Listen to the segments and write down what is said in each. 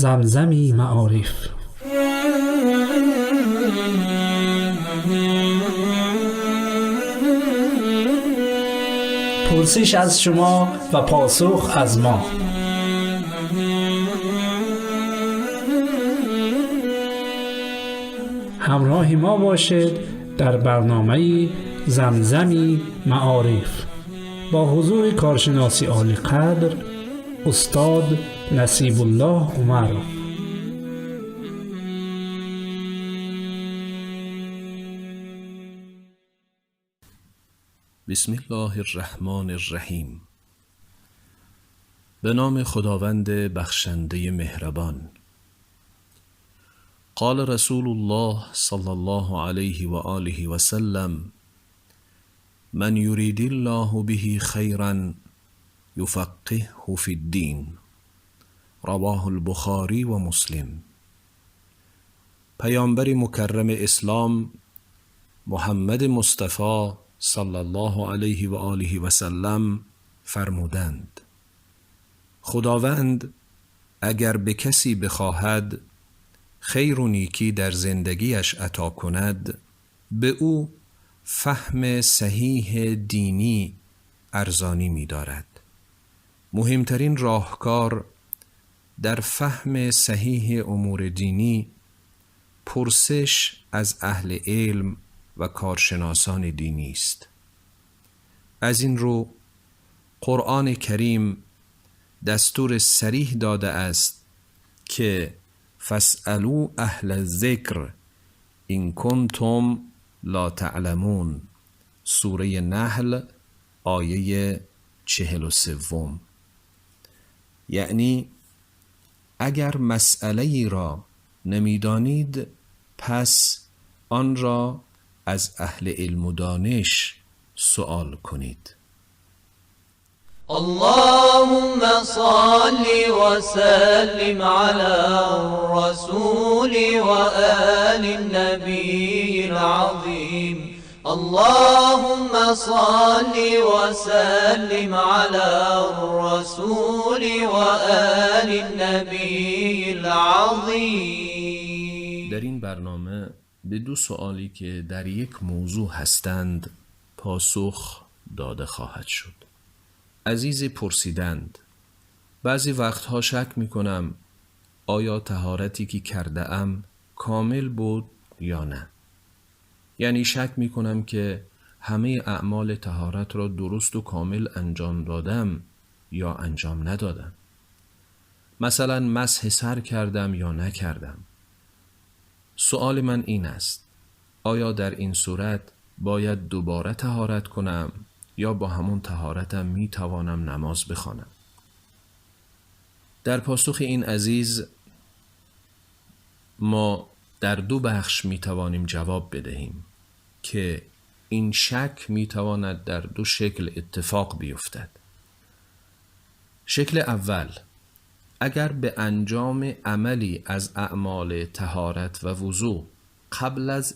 Замзами маориф. Пурсиш аз шумо ва посух аз мо. Ҳамроҳи мо бошед дар барномаи Замзами маориф бо ҳузури коршиноси олиқадр устод Насибуллоҳ Умаров. بسم الله الرحمن الرحیم. به نام خداوند بخشنده مهربان. قال رسول الله صلی الله علیه و آله و سلم: من یرید الله به خیرا یفقهه فی الدین. رواه البخاری و مسلم. پیامبر مکرم اسلام محمد مصطفی صلی الله علیه و آله و سلم فرمودند: خداوند اگر به کسی بخواهد خیر و نیکی در زندگیش عطا کند، به او فهم صحیح دینی ارزانی می‌دارد. مهمترین راهکار در فهم صحیح امور دینی پرسش از اهل علم و کارشناسان دینی است. از این رو قرآن کریم دستور صریح داده است که فاسألوا اهل الذکر ان کنتم لا تعلمون، سوره نحل آیه 43. یعنی اگر مسئله را نمیدانید پس آن را از اهل علم و دانش سوال کنید. اللهم صل وسلم على الرسول وآل النبي العظيم. اللهم صل وسلم على الرسول وآل النبي العظيم. در این برنامه به دو سوالی که در یک موضوع هستند پاسخ داده خواهد شد. عزیزی پرسیدند: بعضی وقتها شک میکنم آیا طهارتی که کرده ام کامل بود یا نه. یعنی شک میکنم که همه اعمال طهارت را درست و کامل انجام دادم یا انجام ندادم. مثلا مسح سر کردم یا نکردم. سوال من این است: آیا در این صورت باید دوباره طهارت کنم یا با همون طهارتم می توانم نماز بخوانم؟ در پاسخ این عزیز ما در دو بخش می توانیم جواب بدهیم که این شک می تواند در دو شکل اتفاق بیفتد. شکل اول، اگر به انجام عملی از اعمال طهارت و وضو قبل از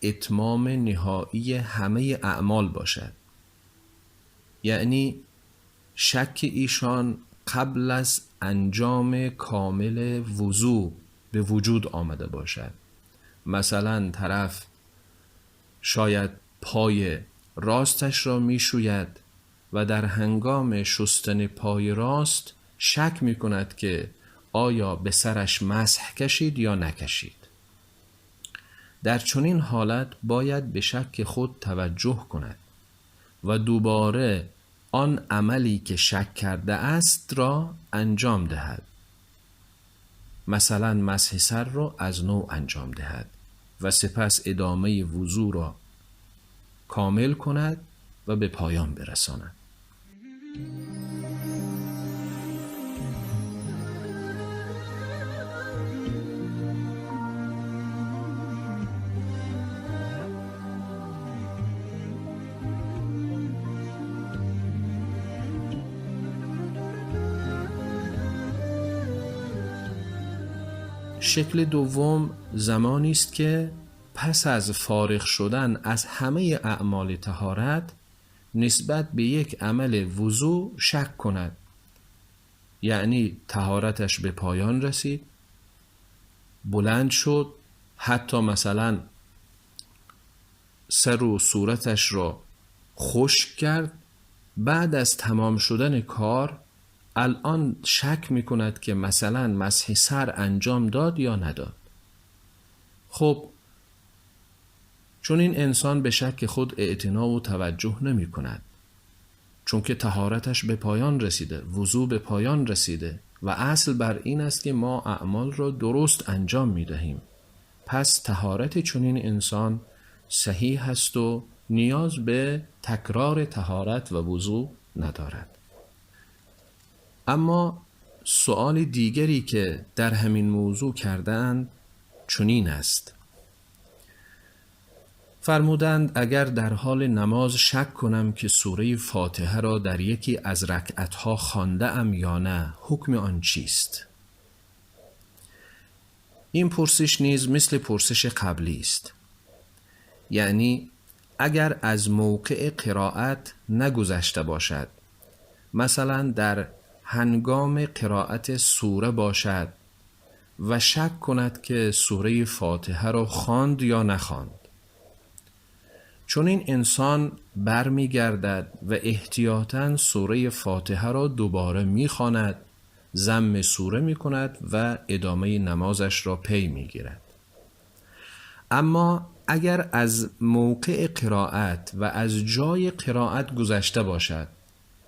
اتمام نهایی همه اعمال باشد، یعنی شک ایشان قبل از انجام کامل وضو به وجود آمده باشد. مثلا طرف شاید پای راستش را می شوید و در هنگام شستن پای راست شک می کند که آیا به سرش مسح کشید یا نکشید. در چنین حالت باید به شک خود توجه کند و دوباره آن عملی که شک کرده است را انجام دهد. مثلا مسح سر را از نو انجام دهد و سپس ادامه وضو را کامل کند و به پایان برساند. شکل دوم زمانی است که پس از فارغ شدن از همه اعمال طهارت نسبت به یک عمل وضو شک کند، یعنی طهارتش به پایان رسید، بلند شد، حتی مثلا سر و صورتش را خشک کرد، بعد از تمام شدن کار الان شک میکند که مثلا مسح سر انجام داد یا نداد. خب چون این انسان به شک خود اعتنا و توجه نمی کند، چون که طهارتش به پایان رسیده، وضو به پایان رسیده و اصل بر این است که ما اعمال را درست انجام می دهیم. پس طهارت چنین انسان صحیح است و نیاز به تکرار طهارت و وضو ندارد. اما سؤال دیگری که در همین موضوع کردند چنین است: فرمودند اگر در حال نماز شک کنم که سوره فاتحه را در یکی از رکعتها خوانده ام یا نه، حکم آن چیست؟ این پرسش نیز مثل پرسش قبلی است، یعنی اگر از موقع قرائت نگذشته باشد، مثلا در هنگام قرائت سوره باشد و شک کند که سوره فاتحه را خواند یا نخواند، چون این انسان برمیگردد و احتیاطاً سوره فاتحه را دوباره میخواند، ضم سوره میکند و ادامه نمازش را پی میگیرد. اما اگر از موقع قرائت و از جای قرائت گذشته باشد،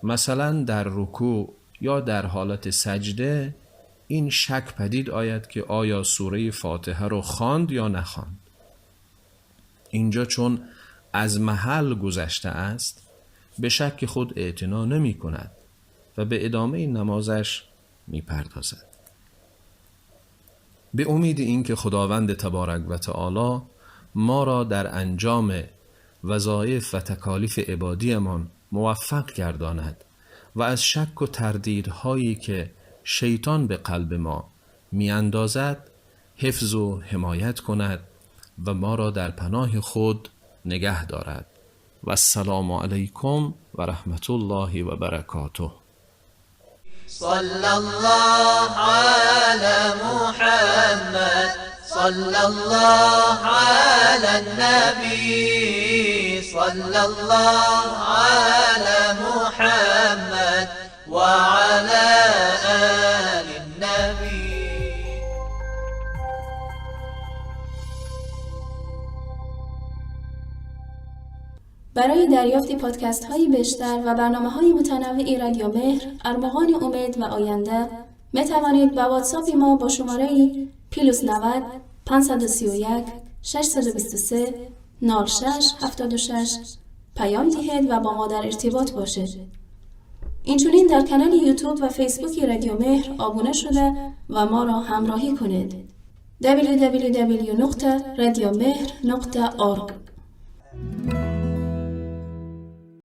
مثلا در رکوع یا در حالت سجده، این شک پدید آید که آیا سوره فاتحه را خواند یا نخواند. اینجا چون از محل گذشته است، به شک خود اعتنا نمی کند و به ادامه نمازش می پردازد. به امید اینکه خداوند تبارک و تعالی ما را در انجام وظایف و تکالیف عبادیمان موفق گرداند و از شک و تردیدهایی که شیطان به قلب ما می اندازد حفظ و حمایت کند و ما را در پناه خود نگه دارد. و السلام علیکم و رحمت الله و برکاته. صلی الله علی محمد، صلی الله علی النبی، صلی الله علی محمد وعلى آل النبی. برای دریافت پادکست های بیشتر و برنامه های متنوع رادیو مهر، ارمغان امید و آینده، می توانید با واتساپ ما با شماره +90 531 623 06 76 پیام دهید و با ما در ارتباط باشید. اینچنین در کانال یوتیوب و فیسبوک رادیو مهر آبونه شده و ما را همراهی کنید. www.radiomehr.org.